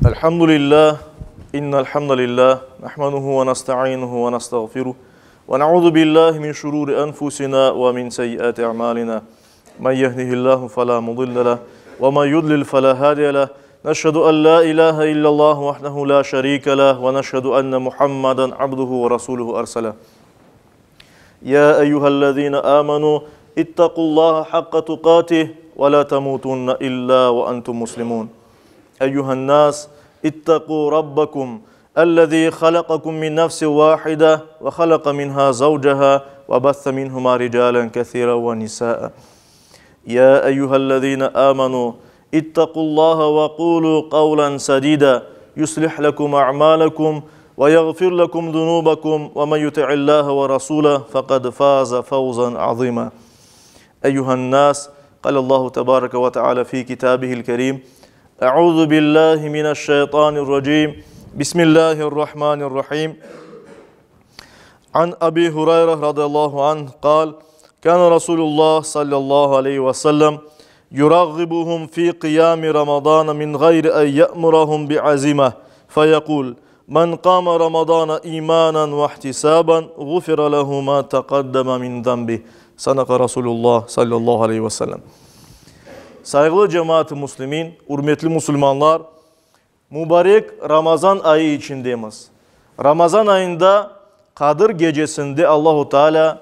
الحمد لله إن الحمد لله نحمده ونستعينه ونستغفره ونعوذ بالله من شرور أنفسنا ومن سيئات أعمالنا من يهده الله فلا مضل له ومن يضلل فلا هادي له نشهد أن لا إله إلا الله وحده لا شريك له ونشهد أن محمدا عبده ورسوله أرسله يا أيها الذين آمنوا اتقوا الله حق تقاته ولا تموتن إلا وأنتم مسلمون أيها الناس اتقوا ربكم الذي خلقكم من نفس واحدة وخلق منها زوجها وبث منهما رجالا كثيرا ونساء يا أيها الذين آمنوا اتقوا الله وقولوا قولا سديدا يصلح لكم أعمالكم ويغفر لكم ذنوبكم ومن يطع الله ورسوله فقد فاز فوزا عظيما أيها الناس قال الله تبارك وتعالى في كتابه الكريم أعوذ بالله من الشيطان الرجيم بسم الله الرحمن الرحيم عن أبي هريرة رضي الله عنه قال كان رسول الله صلى الله عليه وسلم يرغبهم في قيام رمضان من غير أن يأمرهم بعزيمة فيقول من قام رمضان إيمانا واحتسابا غفر له ما تقدم من ذنبه صدق رسول الله صلى الله عليه وسلم Sayğılı cemaat-ı muslimin, ürmetli musulmanlar, mübarek Ramazan ayı içindemiz. Ramazan ayında Qadır gecesinde Allahu Teala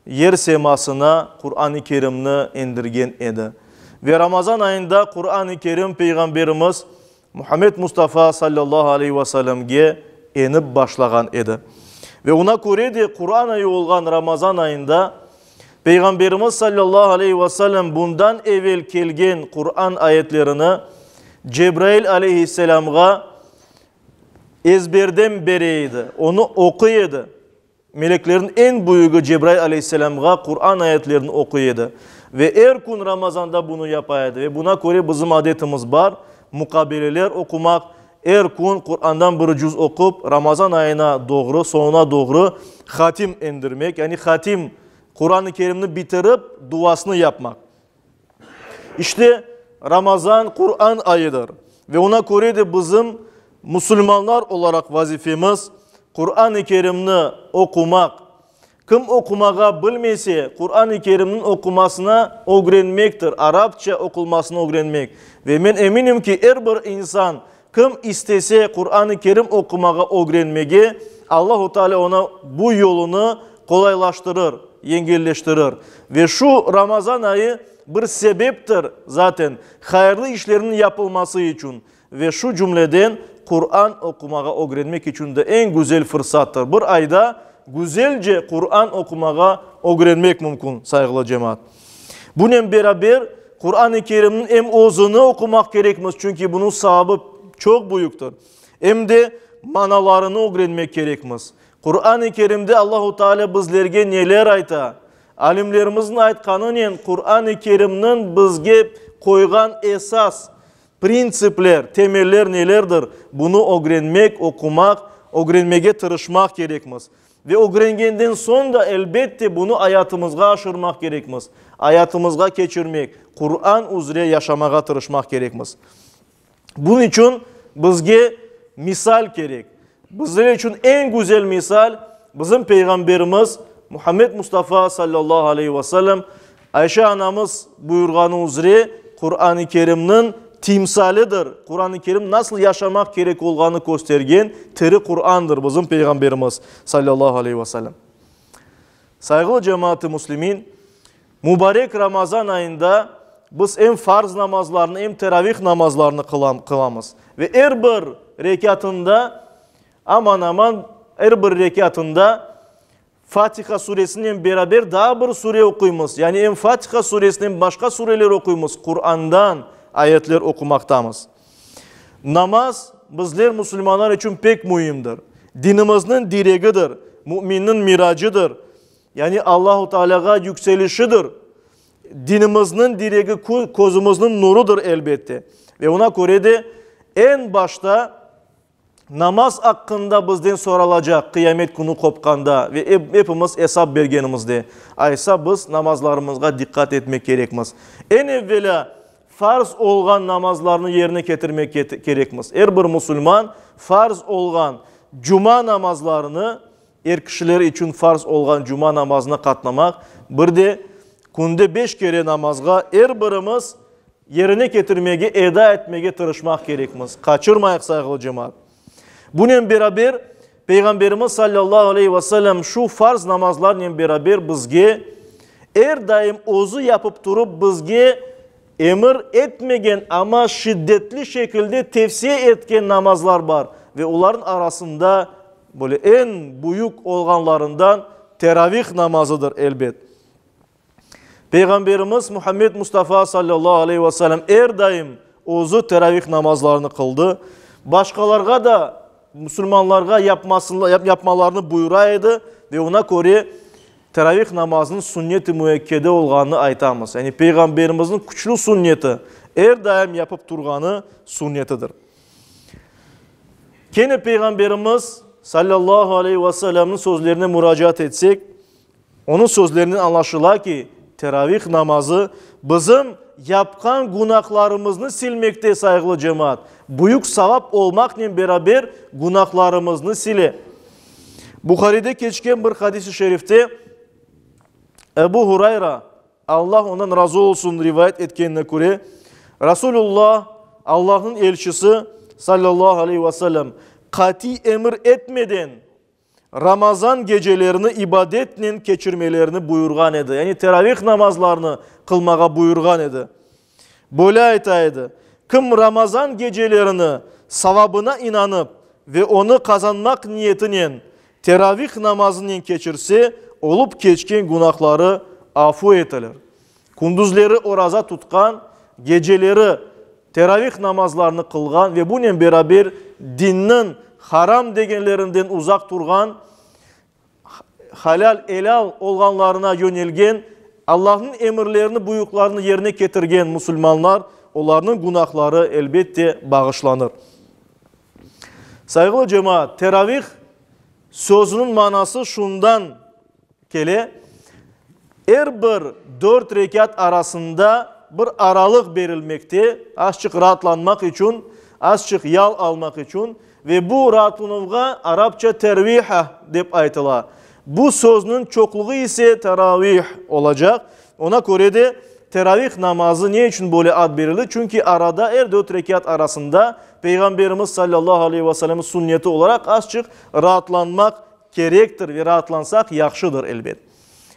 yer semasına Quran-ı Kerimni endirgen edi. Ve Ramazan ayında Quran-ı Kerim Peyğamberimiz Muhammed Mustafa sallallahu aleyhi ve sellemge enip başlağan edi. Ve ona köre de Quran ayı olğan Ramazan ayında Peyğamberimiz sallallahu aleyhi ve sellem bundan evel kelgen Quran ayetlerini Cebrail aleyhisselamğa ezberden bere edi, onı oquy edi. Meleklerniñ eñ büyügi Cebrail aleyhisselâmğa Quran ayetlerini oquy edi. Ve er kün Ramazanda bunı yapa edi. Ve buna köre bizim adetimiz bar, muqabeleler oqumaq, er kün Qurandan bir cüz oqup, Ramazan ayına doğru, soñuna doğru hatim endirmek, yani hatim, Quran-ı Kerimni bitirip, duasını yapmaq. İşte, Ramazan Quran ayıdır ve ona köre de bizim musulmanlar olaraq vazifemiz Quran-ı Kerimni oqumaq. Kim oqumağa bilmese, Quran-ı Kerimniñ oqumasına ögrenmektir, arapça oqulmasını ögrenmek. Ve men eminim ki, er bir insan, kim istese Quran-ı Kerim oqumağa ögrenmege, Allahu Teala oña bu yolunı qolaylaştırır, yengilleştirir. Ve şu Ramazan ayı bir sebeptir, zaten, hayırlı işlerniñ yapılması içün ve şu cümleden Quran oqumağa ögrenmek içün de eñ güzel fırsattır. Bir ayda güzelce Quran oqumağa ögrenmek mümkün, sayğılı cemaat. Bunen beraber, Quran-ı Kerimniñ em özüni oqumaq kerekmiz, çünki bunıñ savabı çoq büyüktir, em de manalarını ögrenmek kerekmiz. Quran-ı Kerimde Allahu Teala bizlerge neler ayta? Alimlerimizniñ aytqanınen, Quran-ı Kerimniñ bizge qoyğan esas, printsipler, temeller nelerdir? Bunı ögrenmek, oqumaq, ögrenmege tırışmaq kerekmiz. Ve ögrengenden soñ da, elbette, bunı ayatımızğa aşırmaq kerekmiz, ayatımızğa keçirmek, Quran üzre yaşamağa tırışmaq kerekmiz. Bunıñ içün bizge misal kerek. Bizler içün eñ güzel misal, bizim Peyğamberimiz Muhammed Mustafa sallallahu aleyhi ve sellem, Ayşe anamız buyurğanı üzre, Quran-ı Kerimniñ timsalidir. Quran-ı Kerim nasıl yaşamaq kerek olğanı köstergen tiri Qurandır bizim Peyğamberimiz sallallahu aleyhi ve sellem. Sayğılı cemaat-ı müslimin, Mubarek Ramazan ayında biz em farz namazlarnı, em teravih namazlarını qılamız. Ve er bir rekâtında, aman-aman er bir rekâtında Fatiha suresinen beraber daa bir sure oquymız. Yani em Fatiha suresini, em başqa sureler oquymız, Qurandan ayetler oqumaqtamız. Namaz bizler musulmanlar içün pek müimdir. Dinimizniñ diregidir, müminniñ miracıdır. Yani Allahu Tealâğa yükselişidir. Dinimizniñ diregi, közümizniñ nurudır elbette. Ve ona köre de eñ başta namaz aqqında bizden soralacaq qıyamet künü qopqanda ve epimiz esap bergenimizde. Aysa biz namazlarımızğa diqqat etmek kerekmiz. Eñ evvelâ. farz olğan namazlarnı yerine ketirmek kerekmiz. Er bir musulman farz olğan cuma namazlarını, er kişiler içün farz olğan cuma namazına qatnamaq, bir de künde beş kere namazğa er birimiz yerine ketirmege, eda etmege tırışmaq kerekmiz. Qaçırmayıq, sayğılı cemaat. Bunen beraber, Peyğamberimiz sallallahu aleyhi ve sellem şu farz namazlarnen beraber bizge er daim özü yapıp turıp bizge emir etmegen, amma şiddetli şekilde tevsiye etken namazlar bar ve olarnıñ arasında böyle eñ büyük olğanlarından teravih namazıdır, elbet. Peyğamberimiz Muhammed Mustafa sallallahu aleyhi ve sellem er daim özü teravih namazlarını qıldı. Başqalarğa da, musulmanlarğa yapmalarını buyura edi ve ona köre teravih namazınıñ sünnet-i müekkede olğanını aytamız. Yani Peyğamberimizniñ küçlü sünneti, er daim yapıp turğanı sünnetidir. Kene Peyğamberimiz sallallahu aleyhi ve sellemniñ sözlerine muracaat etsek, Onıñ sözlerinden añlaşıla ki, teravih namazı bizim yapqan günahlarımıznı silmekte, sayğılı cemaat, büyük savap olmaqnen beraber günahlarımıznı sile. Buharide keçken bir hadis-i şerifte Ebu Hurayra, Allah ondan razı olsun, rivayet etkenine köre, Rasulullah, Allahnıñ elçisi, sallallahu aleyhi ve sellem, qatiy emir etmeden, Ramazan gecelerini ibadetnen keçirmelerini buyurğan edi, yani teravih namazlarını qılmağa buyurğan edi. Böyle ayta edi, Kim Ramazan gecelerini savabına inanıp ve onı qazanmaq niyetinen teravih namazınen keçirse, olıp keçken günahları afu etilir. Kündüzleri oraza tutqan, geceleri teravih namazlarını qılğan ve bunen beraber dinniñ haram degenlerinden uzaq turğan, halâl, elâl olğanlarına yönelgen, Allahnıñ emirlerini, buyruqlarını yerine ketirgen musulmanlar, olarnıñ günahları, elbette, bağışlanır. Sayğılı cemaat, teravih sözüniñ manası şundan Kele, er bir dört rekât arasında bir aralıq berilmekte, azçıq raatlanmaq içün, azçıq yal almaq içün, ve bu raatlanuvğa arapça terviha dep aytıla. Bu sözniñ çoqluğı ise teravih olacaq. Ona köre de teravih namazı ne içün böyle ad berildi? Çünki arada, er dört rekât arasında Peyğamberimiz sallallahu aleyhi ve sellemniñ sünneti olaraq azçıq raatlanmaq Kerektir ve raatlansaq yahşıdır, elbet.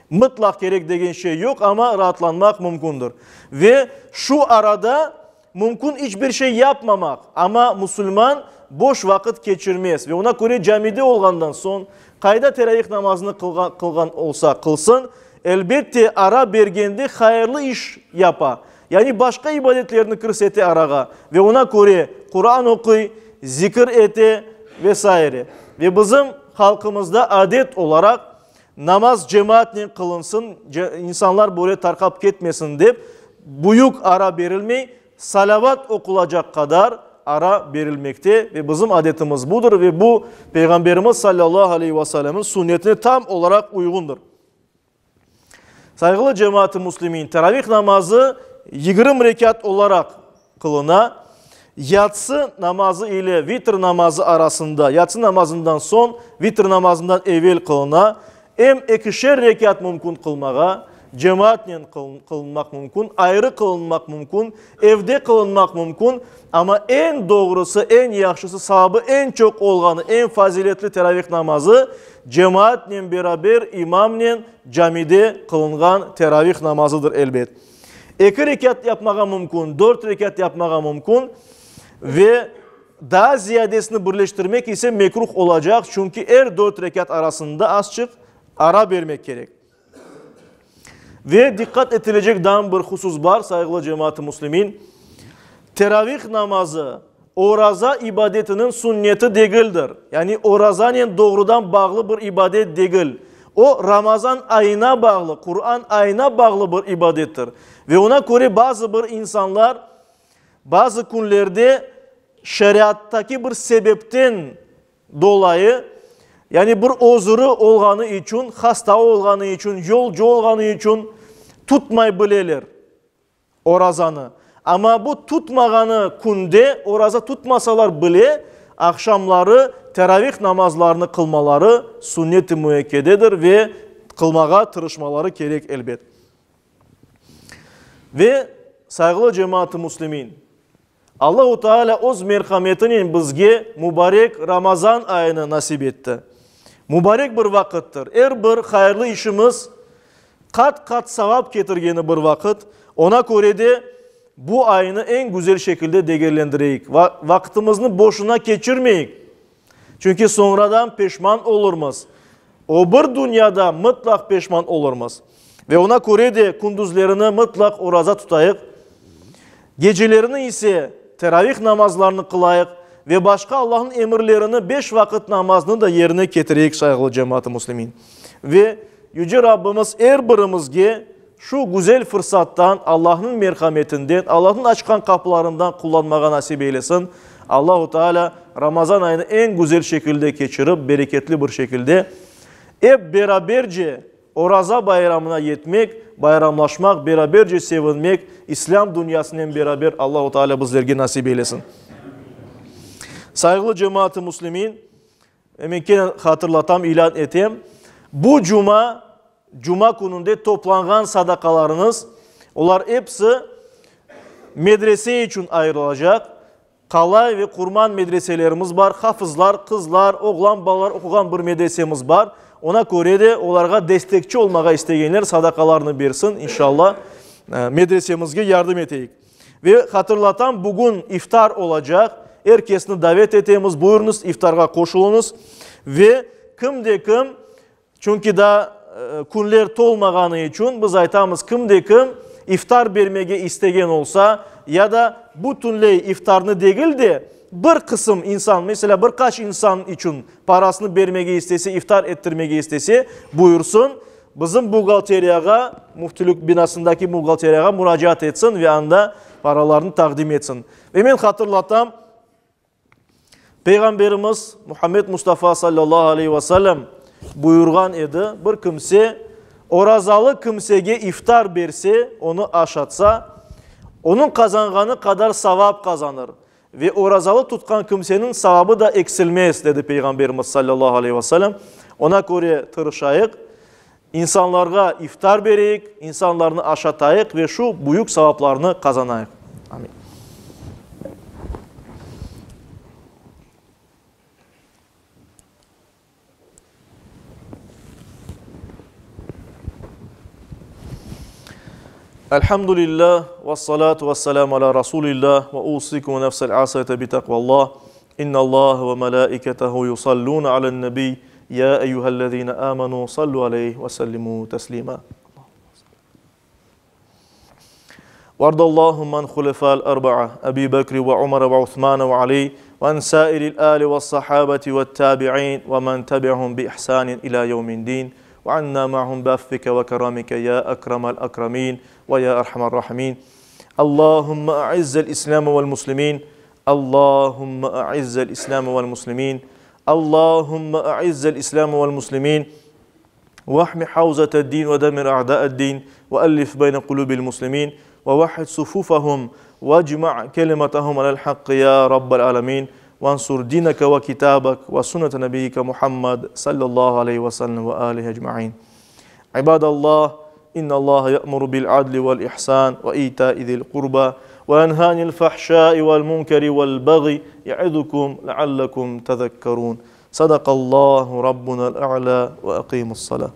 Mıtlaq kerek degen şey yoq, amma raatlanmaq mümkündir. Ve şu arada mümkün iç bir şey yapmamaq, amma musulman boş vaqıt keçirmez ve ona köre camide olğandan soñ, qayda teravih namazını qılğan olsa qılsın, elbette ara bergende hayırlı iş yapa, yani başqa ibadetlerni kirsete arağa ve ona köre Quran oquy, zikir ete ve saire. Ve bizim halqımızda adet olaraq namaz cemaatnen qılınsın, insanlar böyle tarqap ketmesin dep, büyük ara berilmey, salavat oqulacaq qadar ara berilmekte ve bizim adetimiz budır ve bu Peyğamberimiz sallallahu aleyhi ve sellemniñ sünnetine tam olaraq uyğundır. Sayğılı cemaat-ı müslimin, teravih namazı 20 rekât olaraq qılına. Yatsı namazı ile vitr namazı arasında, yatsı namazından soñ, vitr namazından evel qılına. Em ekişer rekât mümkün qılmağa, cemaatnen qılınmaq mümkün, ayrı qılınmaq mümkün, evde qılınmaq mümkün. Amma eñ doğrusı, eñ yahşısı, savabı eñ çoq olğanı, eñ faziletli teravih namazı, cemaatnen beraber imamnen camide qılınğan teravih namazıdır, elbet. Eki rekât yapmağa mümkün, dört rekât yapmağa mümkün ve daa ziyadesini birleştirmek ise mekruh olacaq, çünki er dört rekât arasında azçıq ara bermek kerek. Ve diqqat etilecek daa bir husus bar, sayğılı cemaat-ı müslimin, teravih namazı oraza ibadetiniñ sünneti degildir, yani orazanen doğrudan bağlı bir ibadet degil. O, Ramazan ayına bağlı, Quran ayına bağlı bir ibadettir. Ve ona köre bazı bir insanlar bazı künlerde şeriattaki bir sebepten dolayı, yani bir özüri olğanı içün, hasta olğanı içün, yolcu olğanı içün tutmay bileler orazanı. Amma bu tutmağanı künde oraza tutmasalar bile, aqşamları teravih namazlarını qılmaları sünnet-i müekkededir ve qılmağa tırışmaları kerek elbet. Ve, sayğılı cemaat-ı müslimin, Allahu Teala öz merhametinen bizge mübarek Ramazan ayını nasip etti. Mübarek bir vaqıttır. Er bir hayırlı işimiz qat-qat savap ketirgeni bir vaqıt. Ona köre de bu aynı eñ güzel şekilde degerlendireyik. Vaqtımıznı boşuna keçirmeyik. Çünki soñradan peşman olurmız. O bir dünyada mıtlaq peşman olurmız. Ve ona köre de kündüzlerini mıtlaq oraza tutayıq, gecelerini ise teravih namazlarını qılayıq ve başqa Allahnıñ emirlerini, beş vaqıt namaznı da yerine ketireyik, sayğılı cemaat-ı müslimin. Ve Yüce Rabbimiz er birimizge şu güzel fırsattan, Allahnıñ merhametinden, Allahnıñ açqan qapılarından qullanmağa nasip eylesin. Allahu Teala Ramazan ayını eñ güzel şekilde keçirip, bereketli bir şekilde ep beraberce Oraza bayramına yetmek, bayramlaşmaq, beraberce sevinmek, İslâm dünyasınen beraber Allahu Teala bizlerge nasip eylesin. Sayğılı cemaat-ı müslimin, men kene hatırlatam, ilân etem, bu cuma, cuma kününde toplanğan sadaqalarıñız, olar episi medrese içün ayırılacaq, Qalay ve Qurman medreselerimiz bar, hafızlar, qızlar, oğlan balalar oquğan bir medresemiz bar. Ona köre de olarğa destekçi olmağa istegenler sadaqalarını bersin, inşallah, medresemizge yardım eteyik. Ve hatırlatam, bugün iftar olacaq, er kesni davet etemiz, buyurıñız, iftarğa qoşulıñız. Ve kim de kim, Çünki daa künler tolmağanı içün biz aytamız, kim de kim iftar bermege istegen olsa, ya da bütünley iftarnı degil de, bir qısım insan, meselâ, bir qaç insan içün parasını bermege istese, iftar ettirmege istese, buyursın, bizim buhgalteriyağa, müftülük binasındaki buhgalteriyağa muracaat etsin ve anda paralarını taqdim etsin. Ve men hatırlatam, Peyğamberimiz Muhammed Mustafa sallallahu aleyhi ve sellem buyurğan edi, bir kimse orazalı kimsege iftar berse, onı aşatsa, onıñ qazanğanı qadar savap qazanır ve orazalı tutqan kimseniñ savabı da eksilmez, dedi Peyğamberimiz sallallahu aleyhi ve sellem. Ona köre tırışayıq, insanlarğa iftar bereyik, insanlarnı aşatayıq ve şu büyük savaplarnı qazanayıq. Amin. Elhamdülillah, ve salatu ve selamu ala Rasulillah, ve usikum ve nefsel asayete bi takvallah. İnnallâhe ve melâiketehu yusallûne alen-nebiy, yâ eyyühellezîne âmenû sallû aleyh ve sellimû teslîmâ. Vardallâhümme an hulefâl erba'a, Ebî Bekri ve Umere ve Usmane ve Alî ve an sâiril âli ve's-sahâbeti ve't-tâbi'în ve men tebi'ahum bi ihsânin ilâ yevmin-dîn ve annâ ma'hum bi'affike ve keramike yâ ekremel ekremîn ve yâ erhamer râhimîn. Allâhümme a'izzel İslâme ve'l-muslimîn Allahümme a'izzel İslâme vel muslimin. Allahümme a'izzel İslâme vel muslimin. Vahmi havzete din ve demir a'da'ed din ve ellif beyne kulubil muslimin ve vahid sufufahum ve cma' kelimetahum alel hakkı ya rabbel alemin ve ansur dineke ve kitabek ve sünnete nebiyyike Muhammed sallallahu aleyhi ve sellem ve alihi ecma'in. İbadallah, İnnallaha ya'muru bil adli vel ihsan ve ita'i zil qurba ve yenha anil fahşai vel munkeri vel bagyi ya'izukum leallekum tezekkerun. Sadakallahu rabbunel a'la ve eqimus salah.